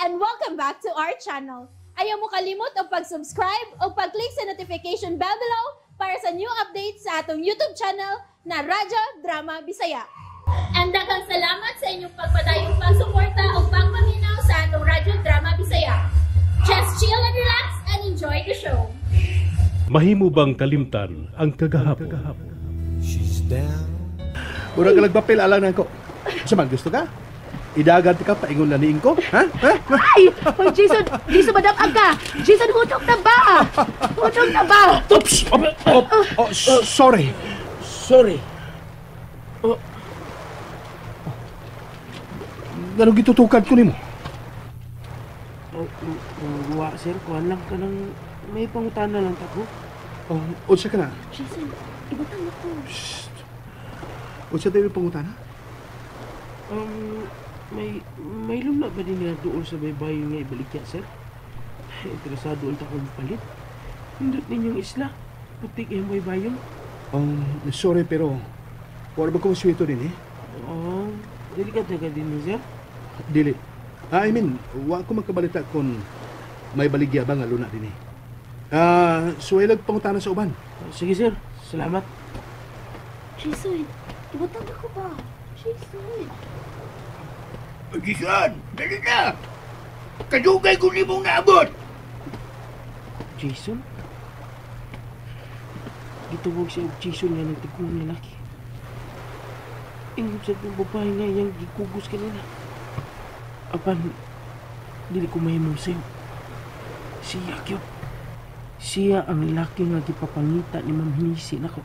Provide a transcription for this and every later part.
And welcome back to our channel. Ayaw mo kalimot og pag-subscribe o pag-click sa notification bell below para sa new updates sa atong YouTube channel na Radyo Drama Bisaya. And daghang salamat sa inyong pagpadayong pagsuporta o pagpaminaw sa atong Radyo Drama Bisaya. Just chill and relax and enjoy the show. Mahimo bang kalimtan ang kagahapon? She's down. Mura ka nagpapil alang nako. Sa man gusto ka? Idagan ka paingon na niing ko? Ha? Ha? Ay! Hoy, Jason! Jason, madam ka! Jason, hutok na ba? Hutok na ba? Oops! Oh, oh, oh, sorry. Sorry. Oh. Ganong gitutukan ko nimo? Oh, wa, sir. Kuhan lang ka ng may pangutana lang ta ko. Oh, unsa ka na? Jason, ibutang ako. Shh. Unsa tayo pangutana? May lula ba din nga doon sa baybayon nga ibaligya, sir? Interesado ulit akong palit. Hindot ninyong isla. Putik yung baybayon. Sorry pero wala ba kong swito din eh? Oh, dili ka taga din ni sir? Dili. Ah, I mean, wa ko magkabalita kung may baligya ba nga luna din eh. Ah, suway lag pangutana sa uban. Oh, sige, sir. Salamat. Jason, ibutang ako ba? Jason. Jason, dali na! Kadugay ko nimong naabot! Jason? Gitawag siya og Jason nga nagtigong lalaki. Ingon sa itong babae nga iyang gikugos kanina. Apan, dili ko mahimong sayo. Siya, gyud. Siya ang lalaki nga gipapangita ni Ma'am Hinisi nako.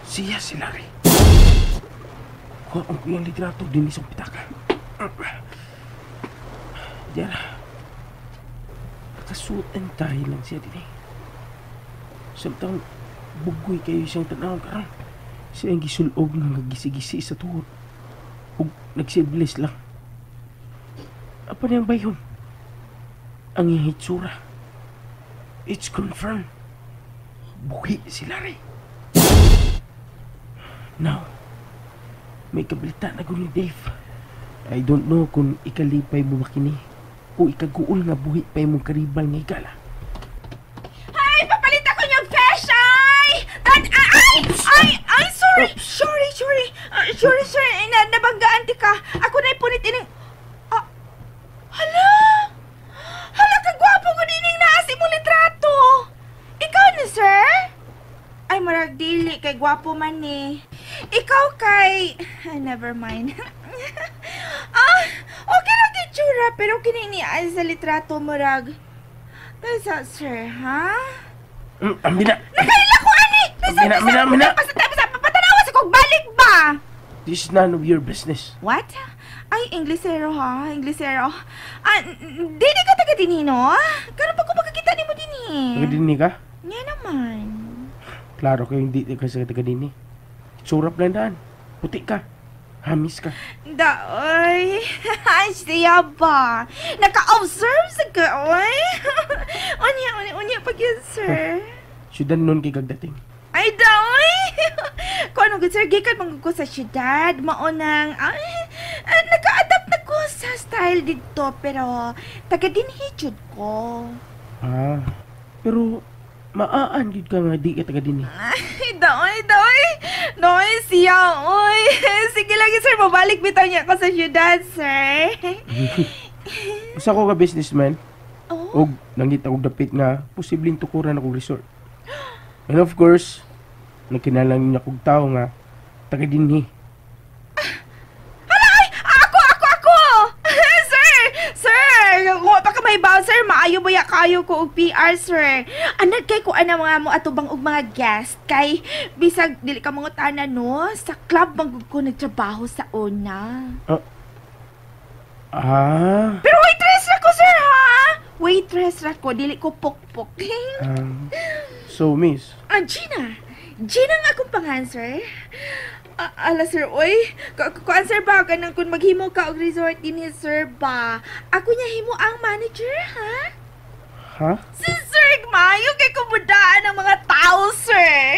Siya si Larry. Kuha ang iyang litrato din sa pitaka. Diyan. Nakasuot and tie lang siya din eh. Samtang bugoy kayo siyang tanaw karon. Siya ang gisulog nga nagisi-gisi sa tuhod. Ug nagsibles lang. Apa niyang bayhon? Ang iyang hitsura. It's confirmed. Buhi si Larry. Now, may kabalita na ko ni Dave. I don't know kung ikalipay mo ba kini o ikaguol nga buhi pa imong karibal nga higala. Ay, papalit ako niyang fish, ay! Tan, ay, ay, ay, ay, sorry, sorry, sorry, ah, sorry, sorry, na, nabanggaan ti ka. Ako na ipunit ining, ah, hala, hala, kagwapo ko dining naasi mo litrato. Ikaw ni, sir? Ay, marag dili, kay gwapo man ni. Ikaw kay, ay, never mind. Ah, okay lang itsura, pero kini ni ay sa litrato murag. Tasa, sir, ha? Amina! Nakaila ko, ani! Tasa, Mina, mina, mina. Basta, basta, patanawa sa kong balik ba? This is none of your business. What? Ay, Inglesero ha, Inglesero. Ah, dili ka taga dinhi, no? Karon pa ko makakita nimo dinhi. Taga dinhi ka? Nga naman. Klaro kayo hindi ka sa taga dinhi. Itsura pa lang daan. Puti ka. Hamis ka. Daoy. Ay, siya ba? Naka-observe sa ka, oy. Unya, unya, unya pag yun, sir. Syudad nun kay kagdating. Ay, daoy! Kung ano, sir, gikan man ko sa syudad, maunang, ay, ah, naka-adapt na ko sa style dito, pero taga dinhi jud ko. Ah, pero maaan gid ka nga di ka taga dinhi. Ay, daoy, daoy! Daoy, siya, oy! Sige lagi, sir, mabalik bitaw niya ako sa syudad, sir. Usa ko ka businessman. Oh? Og nangita og dapit nga posibleng tukuran akong resort. And of course, nagkinalang niya kog tawo nga taga dinhi. Hala, ay! Ako, ako, ako! Sir! Sir! Kung pa ka may baw, sir, maayo ba ya kayo ko og PR, sir? Anad kay ko ana mga mo atubang og mga guest kay bisag dili ka mangutana no, sa club man gud ko nagtrabaho sa una. Ah, Pero waitress ra ko, sir, ha? Waitress ra ko, dili ko pokpok. So miss, Ah, Gina. Gina nga akong pangalan, sir. Ah, ala, sir, oy. Kuan, sir, ba? Kanang kung maghimo ka og resort din sir, ba? Ako niya himo ang manager, ha? Ha? Si sir, maayo kay kumudaan ang mga tao, sir.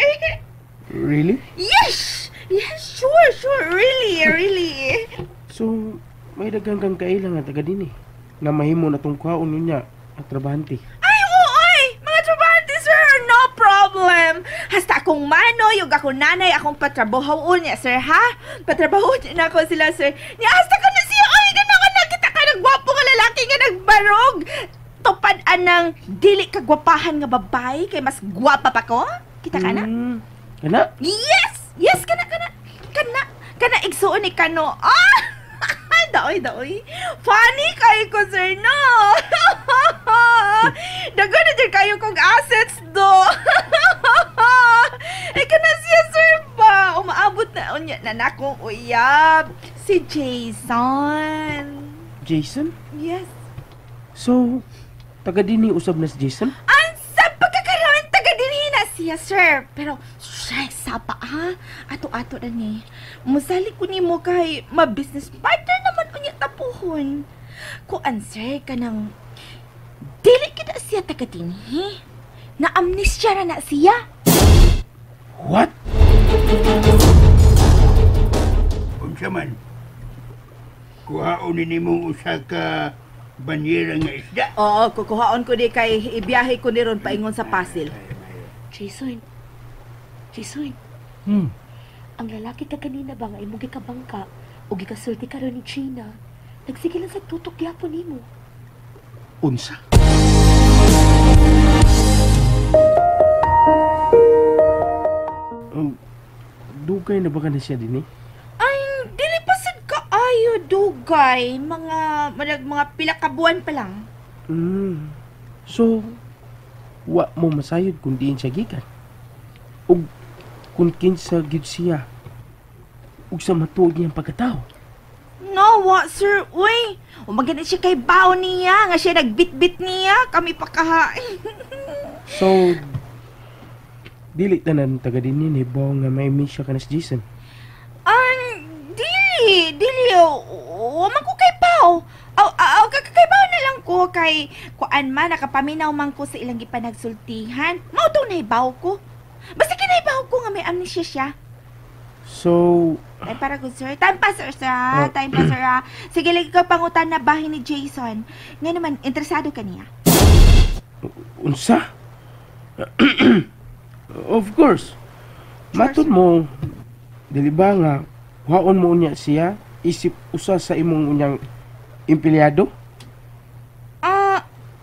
Really? Yes! Yes, sure, sure. Really, really. So, may daghang kang kaila nga taga dinhi. Nga mahimo na tong kuhaon niya at trabahante. Ay, oo, ay! Mga trabahante, sir! No problem! Hasta akong manoy, ug akong nanay, akong patrabahoon niya, sir, ha? Patrabahoon niya na ako sila, sir. Niya, hasta ka na siya! Ay, gana ka nakita ka ng gwapo nga lalaki nga nagbarog! Tupad anang dili kagwapahan nga babae, kay mas gwapa pa ko? Kita ka na? Kana? Yes! Yes, kana, kana! Kana! Kana, igsuon ni Kano. Ah! Daoy, daoy. Funny kayo ko, sir, no? Dagan na dyan kayo kong assets do. Eh, kana siya, sir ba? Umaabot na, unya na na akong uyab. Si Jason. Jason? Yes. So, taga dinhi usab na si Jason? Ang sa pagkakaroon, taga dinhi na siya, sir. Pero, siya, sapa, ha? Ato-ato na ni. Musali ko nimo kay ma-business partner naman unya tapuhon. Kuan, sir, kanang dili kita siya taga dinhi. Na-amnesia na na siya. What? Unsa man? Kuhaon ni nimo usa ka banyera nga isda. Oo, kukuhaon ko di kay ibiyahe ko ni ron paingon sa Pasil. Jason. Jason. Ang lalaki ka kanina ba nga imong gikabangka o gikasulti karon ni Gina? Nagsige lang sa tutok gyapon nimo. Unsa? Dugay na ba ka na siya din eh? Ay, dili pa sad kaayo dugay. Mga pila ka buwan pa lang. So, wa mo masayod kung diin siya gikan. Ug kung kinsa gyud siya. Ug sa matuod niyang pagkatao. No, wa sir, uy. Umagani siya kay bao niya, nga siya nagbitbit niya, kami pa kahain. So, dili tanan taga din ni bao nga may miss siya ka na si Jason. Ay, dili, dili. Wa man ko kay bao. Aw, kay bao na lang ko kay kuan man nakapaminaw man ko sa ilang gipanagsultihan. Mao tong nahibaw ko. Basta kinahibaw ko nga may amnesia siya. So, time para good sir. Time pa sir, sir. Time pa sir. Sige, lagi ka pangutan na bahin ni Jason. Nga naman, interesado ka niya? Unsa? Of course. Matod mo, dili ba nga, kuhaon mo unya siya, isip usa sa imong unyang empleyado?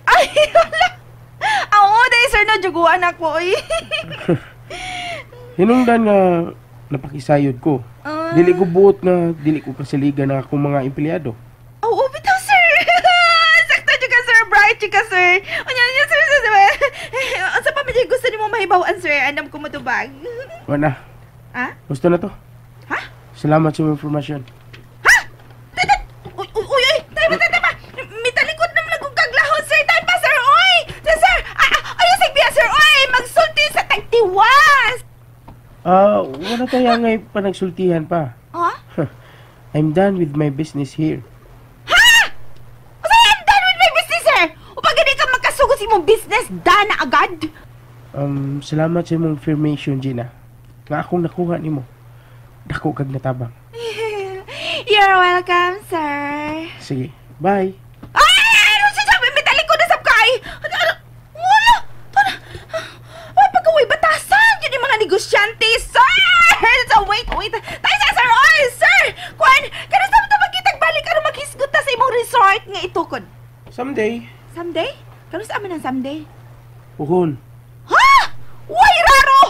Ay, wala. Oo, dahil sir, no, juguan ako, oy. Hinungdan nga, napakisayod ko. Dili ko buot nga, dili ko kasaligan na akong mga empleyado. Oo, bitaw, sir. Sakto ka, sir. Bright ka, sir. Unya, unya, sir, sir, sir. Unsa pa man gusto nimo mahibaw-an, sir? Andam ko motubag. Wala. Ha? Gusto na to. Ha? Salamat sa informasyon. Ha? Uy, uy, uy, uy! Tayo pa, tayo pa! Mitalikod naman akong kaglahon, sir! Tayo pa, sir! Uy! Sir, sir! Ayaw, sagbiya, sir! Uy! Magsulti sa tagtiwas! Wala tayo ngay panagsultihan pa. Ha? I'm done with my business here. Ha? Usa, I'm done with my business, sir! O pag hindi ka magkasugod sa imong business, done na agad! Salamat sa imong affirmation, Gina. Nga akong nakuha nimo. Dako kag natabang. You're welcome, sir. Sige, bye. Ay! Ano siya sabi? May talikod na sabkay! Wala! Tara! Ay, pagkaway batasan! Yun yung mga negosyante, sir! So, wait, wait. Tayo sa, sir! Oy, sir! Kwan, kano sa mga magkitag balik ano maghisgot ta sa imong resort nga itukod? Someday. Someday? Kano sa amin ang someday? Uhon. Ha? Way, raro!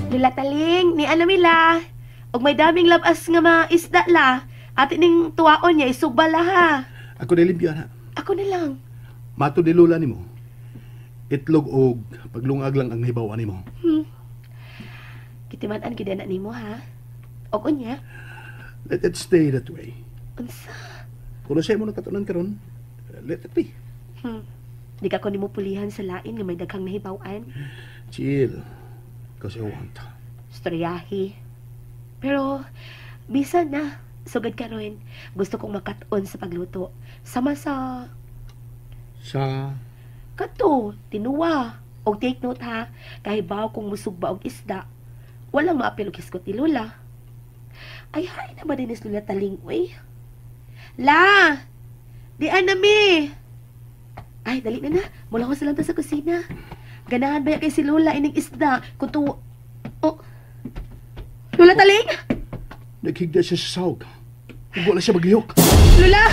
Lila Taling, ni ano mila. Og may daming labas nga mga isda la. Ate ning tuwaon niya, isugba la ha. Ako na limpyo, ana. Ako na lang. Mato ni Lola nimo. Itlog og paglungag lang ang nahibaw nimo. Kitiman-an gid na nimo ha. Og unya. Let it stay that way. Unsa? Kung siya mo nakatunan karon, let it be. Di ka ko nimo pulihan sa lain nga may daghang nahibaw-an. Chill. Kasi I want. Storyahi. Pero bisan na sugad karon, gusto kong makat-on sa pagluto. Sama sa kato, tinuwa. Og take note ha, kahibaw kong musugba og isda. Walang maapil og hisgot ni Lola. Ay, hay na ba din is Lola Taling, uy? La! Di na mi! Ay, dali na na. Mula ko sa lang ta sa kusina. Ganahan ba ya kay si Lola ining isda? Kung tu... Oh. Lola Taling? Naghigda siya sa sahog. Ug wala siya maglihok. Lola!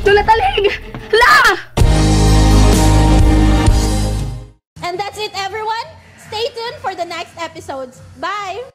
Lola Taling! La! And that's it, everyone. Stay tuned for the next episodes. Bye!